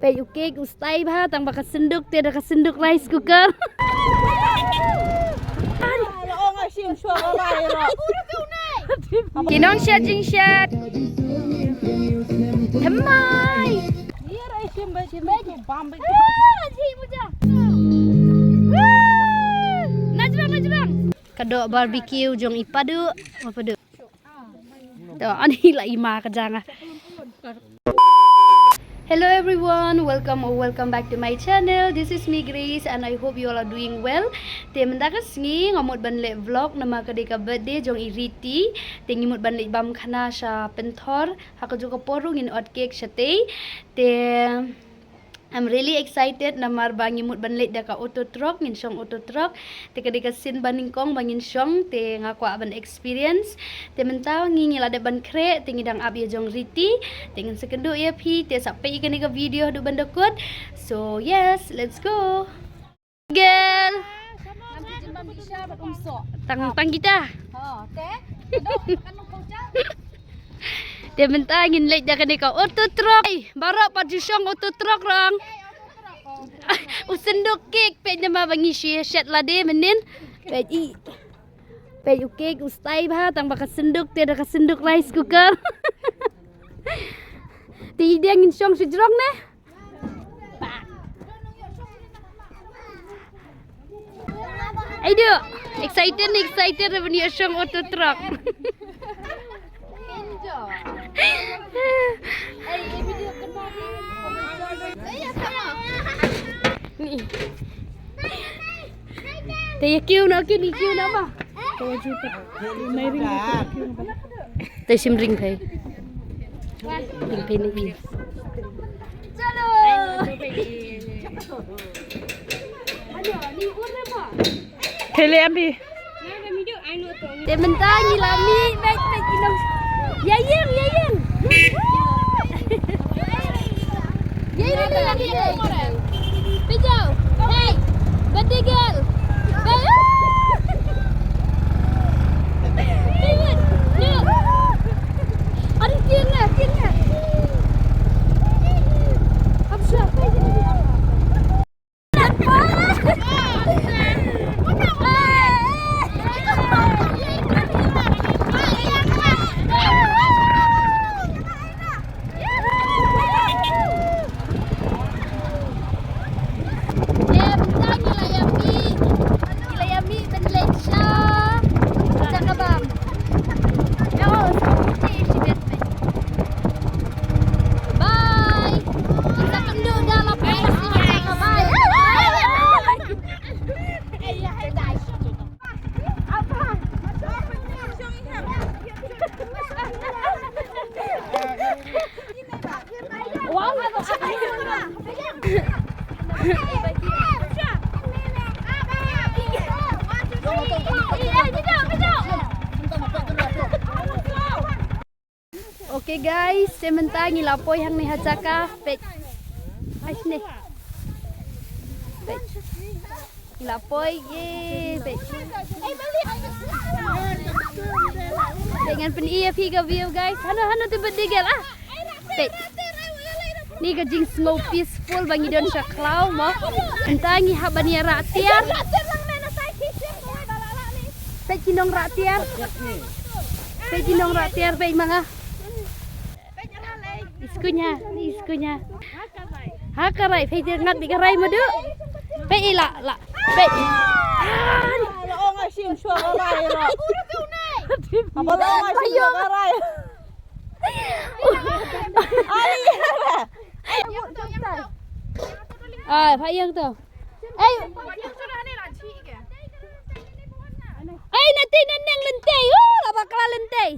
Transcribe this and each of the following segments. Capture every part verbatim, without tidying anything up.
Peit u cake u stai bha tang ba ka synduk te da ka synduk rice cooker. Ki nong shet jing shet. Thymmai. Najrang najrang. Ka doh barbecue jong i Padu. Padu. To, ani la i ma ka janga. Hello everyone, welcome or welcome back to my channel. This is me Grace and I hope you all are doing well. Te mynta ka sngi nga mut ban leh vlog namar ka dei ka birthday jong i Riti. Te ngi mut ban leit bam khana sha Pynthor. Ha kajuh ka por ruh ngin ot cake shatei. Te I'm really excited namar ba ngi mut ban leit da ka auto truck, ngin shong auto truck. Te ka dei ka sien ba nyngkong ba ngin shong, te nga kwah ban experience. Te mynta ngi ngi la dep ban khreh, te ngi dang ap ïa jong Riti. Te ngin sa kynduh ïa phi, te sa peit ïa kane ka video haduh ban da kut. So yes, let's go. Girl. Tang tang kita. Te mynta ngin leit da kane ka auto truck. Ei, baroh pat ju shong auto truck rong. U synduk cake peit namar ba ngi shu shet lade mynnin. Peit i. Peit u cake u stai bha tang ba ka synduk te da ka synduk rice cooker. Te i dang ngin shong shu jrong ne. Aidu, excited ni, excited ban ïa shong auto truck. Ni. Te ïa kiew noh ki, ni kiew noh ma. Te sim ring phai. Ring phai ni. Chalo. Thele ambi. Te mynta ngi la mih bad bad ki nong. Ïa ïeng, ïa ïeng. Ïa ïeng, ïa ïeng. Pijau. Hey. Birthday girl. Hey. Aduh, kieng lah, kieng lah. Absya. Bye. Kita kena dah lah, bye. Bye. Okay guys, te mynta ngi la poi hangne ha jaka. Peit. Ai shne. Peit. Ngi la poi, ye, peit. Peit, ngan pyni ïa phi ka view guys. Hano hano te birthday girl ah. Peit. Ni ka jingsngew peaceful ba ngi don sha khlaw mo. Mynta ngi hap ban ïa rah tiar. Peit ki nong rah tiar. Peit ki nong rah tiar, peit ma nga. Iskunya, iskunya. Ha ka rai, peit ngat di ka rai madu. Peit ila la. Peit. Ai, pha ïeng to. Ai. Ai, na tei na neng lentei. Uh, la bakla lentei.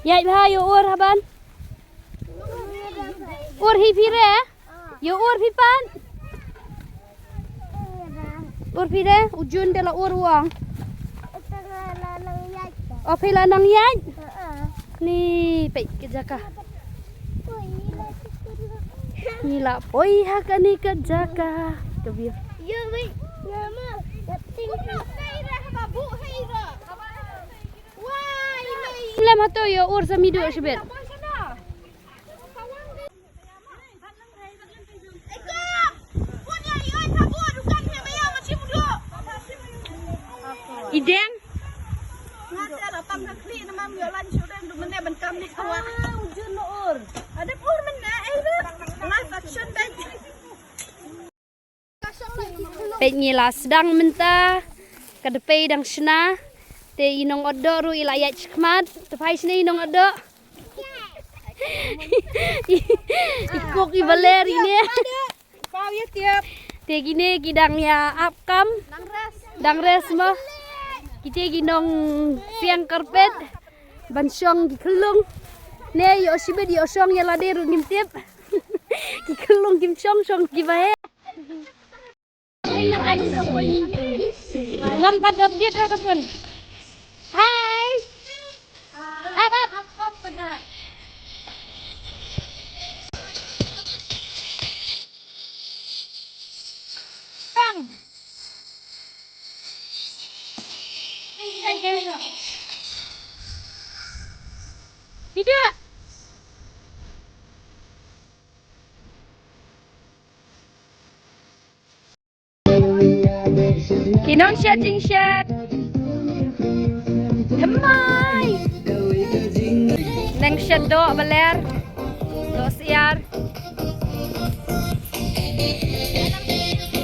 Ïaid bha ïa u ur haban. Ur hi phi re. Ïa u ur phi pan. Ur phi de, u Jun de la ur wang. O phi la nang ïaid. Ni peit ka jaka. Ngi la poi ha kane ka jaka. Ka view. Ïa wei. Ïa ma. Ïa ting. Mato yo ur samidu shibit. Ideng. Peit ngi la sdang mynta ka dpei dang shna. Te i nong Otdoh ruh i la ïaid shakhmat. Te phai shane i nong Otdoh. I kuk i baler ine. Te kine ki dang ïa ap kam. Dang rest mo. Kite ki nong siang karpet. Ban shong ki khyllung. Ne ïoh shibit ïoh shong ïa lade ruh ngim tip. Ki khyllung kim shong shong ki ba heh. Ngan pat da bit ha ka pun. Hai. Hai, pat. Bang. Tidak. Ki nong shet jingshet. Thymmai. Neng shet doh baler. Doh syiar.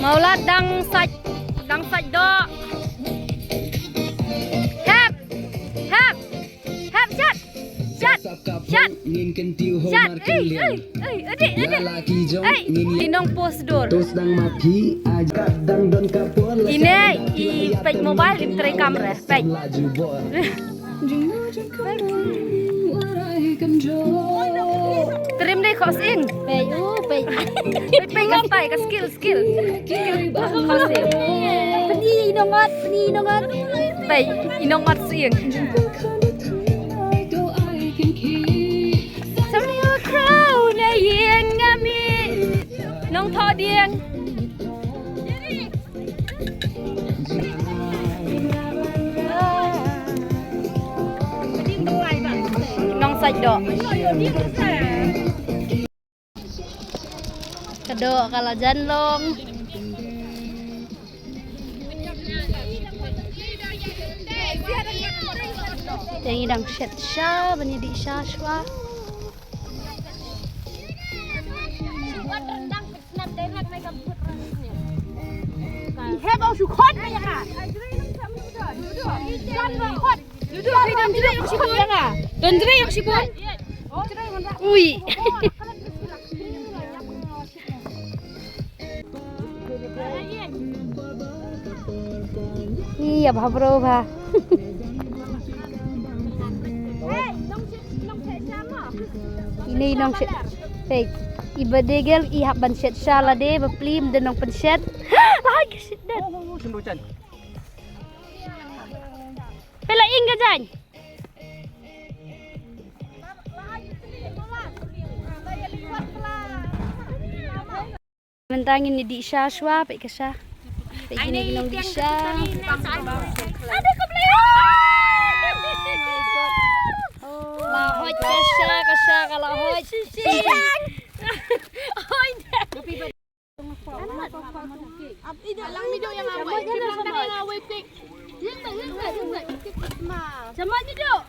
Mawlad dang sait, dang sait doh. Hep. Hep. Hep, shat. Shat. Shat. Shat. Ei, ei, ei, adik, adik. Ei, i nong post dur. Ine i peit mobile, im trei kamera, peit. Trim dei khos ing. Peit, u, peit. Peit, peit, ka style, ka skill. Skill. Skill. Pyni i nongot, pyni i nongot. Peit, i nongot sing. Samrkhraw na ïing ngam i. Nongthoh dieng. Nong sait doh. Ka doh ka la jan long. Te ngi dang shet sha ban ïa dih sha shuwa. Hep au shu khot. Khot. Ui. Ïa bha bro bha. Ine i nong shet. Peit. I ba dei gel i hap ban shet sha lade ba plim de nong pynshet. Hai ka shet den. Pela ing ka jan. Mynta ngin ïa dih sha shuwa, peit ka sha. Peit kine ki nong dih sha. La hoit ka sha, ka sha ka la hoit. Shamoit ni duk.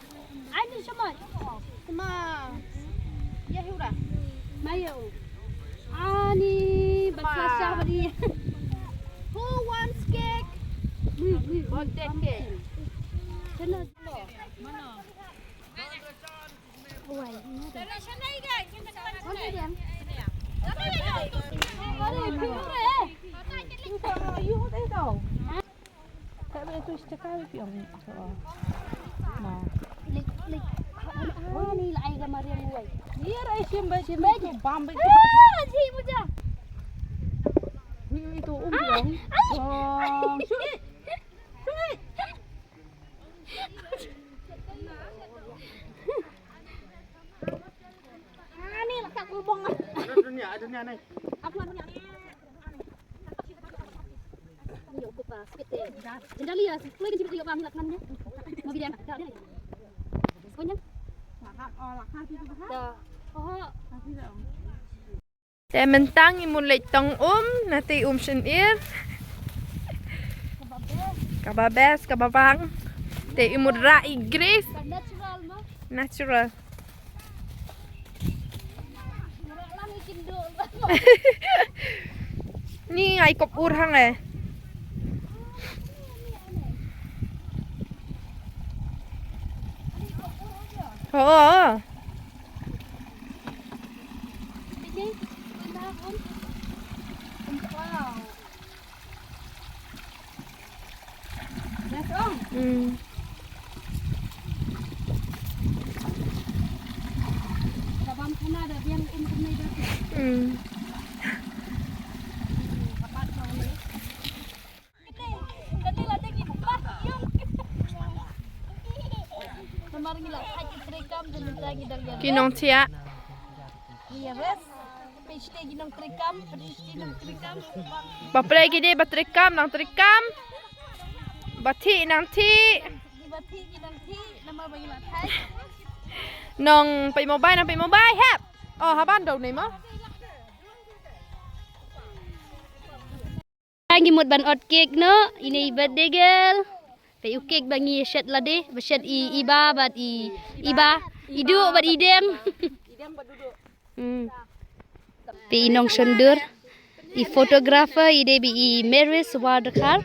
Ani shamoit. Ani ba sha ba di. Who wants cake? Birthday cake. Da. Oho. Te mynta ngi mut leit tong um, na te um shynir. Kaba best, kaba bang. Te i mut rah i Grace. Natural ma. Natural. Murah lang i kin duk. Ni ai kop ur hang eh. Oh. Hmm. Hmm. Ki nongthiah. Ba pyrshah ki dei ba treikam, nang treikam. Ba thih nang thih. Nong peit mobile, nang peit mobile hep. Oh, haban dong nei mo. Ngi mut ban ot cake noh, ine i birthday girl. Peit u cake ba ngi shet lade, ba shet i, i Ba bad i, i Ba, i Duh bad i Deng. Hmm. Peit i nongshondur, i photographer, i dei ba i Maris Wardkar.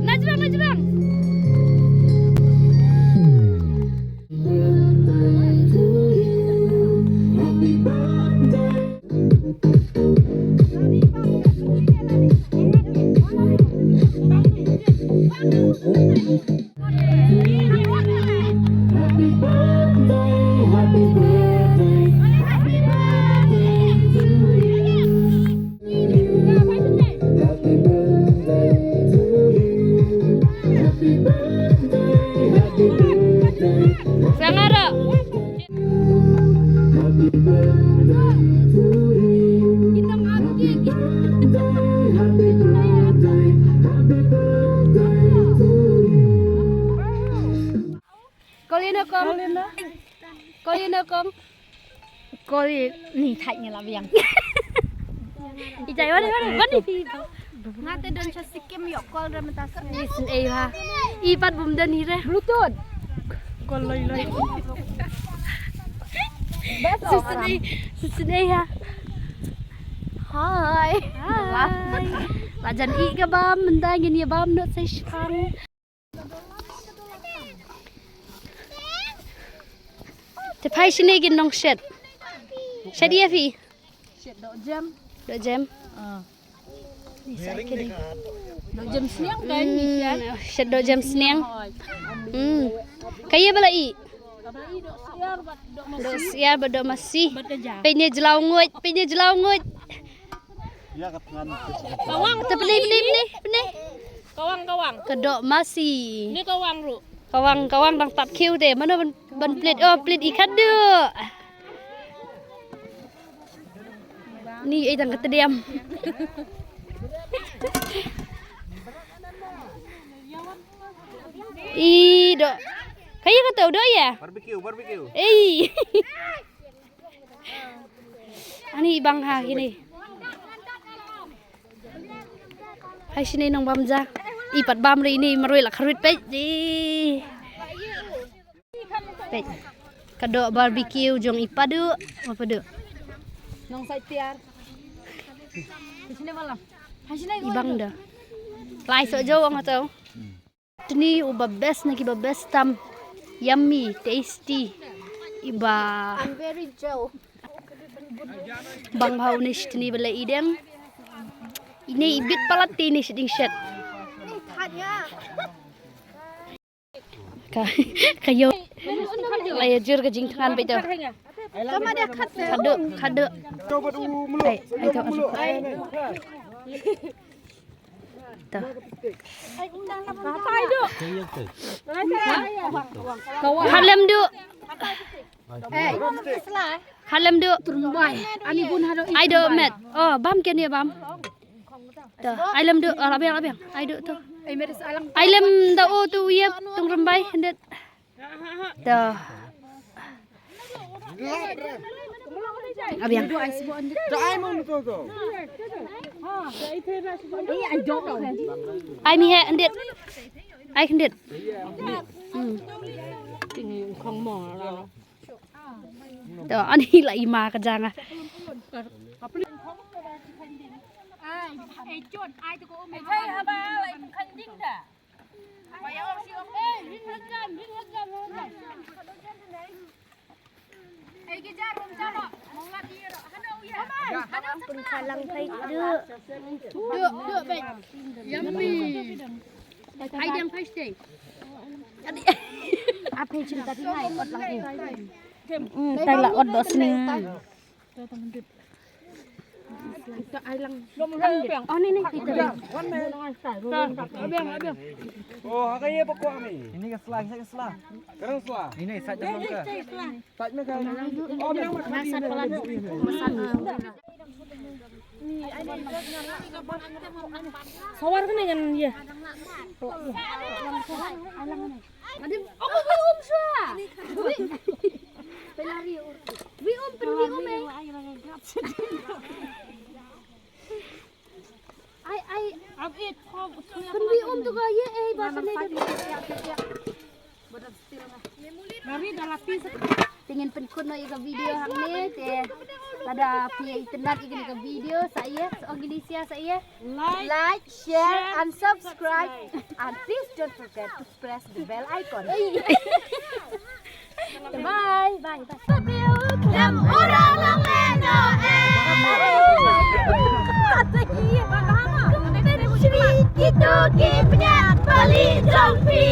Najrong, najrong. Kolin kong. Kolin kong. Kolin ni thait ngi la biang. I jai wani wani wani. Nga te don sha Sikkim ïoh call ra mynta sngi. Shisnei ha. I pat bym don hi re. Bluetooth. Call loi loi. Shisnei, shisnei ha. Hi. Hi. La jan i ka bam mynta ngin ïa bam noh sa shipang. Te phai shane ki nongshet. Shet ïa phi. Shet doh jem. Doh jem. Ah. Ni sa kini. Doh jem sniang kan ni shet. Hmm, shet doh jem sniang. Hmm. Kaei ba la i? Ba la i doh syiar bad doh masi. Doh syiar bad doh masi. Bad ka ja. Peit ne jlaw nguid, peit ne jlaw nguid. Kawang. Te pynlei, pynlei, pynlei, pynlei. Kawang, kawang. Ka doh masi. Ni kawang ruh. Kawang, kawang dang tap khiew te. Mano ban, ban pynleit? Oh, pynleit i khadduh. Ni ei tang ka tdiam. I doh. Kaei kato doh ïa? Barbecue, barbecue. Ei. Ani bang ha kini. Hai shini nong bam ja. I pat bam ri ni marwei la kharwit peit. Peit. Ka doh barbecue jong i Padu. Wa Padu. Nong sai tiar. Hai shini malam. Hai shini i bang da. Lai so jo ong to. Tni uba best na kiba best tam. Yummy, tasty. Iba. I'm very Joe. Bang bha une shi tni ba la i deng. Ine i bit palat te ine shi ding shet. Ka, ka yo. La ya jur ka jingthngan beit to. Khadduh, khadduh. Ai, ai to. To. Khatlem duh. Khatlem duh. Ai duh met. Oh, bam ken ïa bam. To, ai lem duh, ah, la biang, la biang. Ai duh to. Ai lem da o to ïa tong rymbai, hyndet. To. Abiang. Ai mi he, hyndet. Ai hyndet. Hmm. To, ani la i ma ka jong nga. Pun khalang phai duh. Duh, duh, baik. Yummy. Ai dang phai stay. Ape chim ta ti ngai kot lang. Hmm, tai la ot dos ning. Oh, ni, ni. Oh, ha ka ïa ba kwah mi. Ini ka sla, ini ka sla. Ka dang sla. Ini sat jam ka. Sat me ka. Oh, biang ma ka. Sawar ka ni ngan ïa. Adim, oh, wi um sha. Wi. Pelari ur. Wi um, pynwi um, eh. Ai, ai. Pynwi um tu ka ye, eh, ba pynwi. Te ngin pynkut noh ïa ka video hangne te. Lada phi ïa itynnad ïa kane ka video sa ïa, sa ong Alicia sa ïa. Like, share and subscribe. And please don't forget to press the bell icon. Bye, bye, bye. Lem ura long leno eh. Kumpen shri kitu ki pynïaid bali jong phi.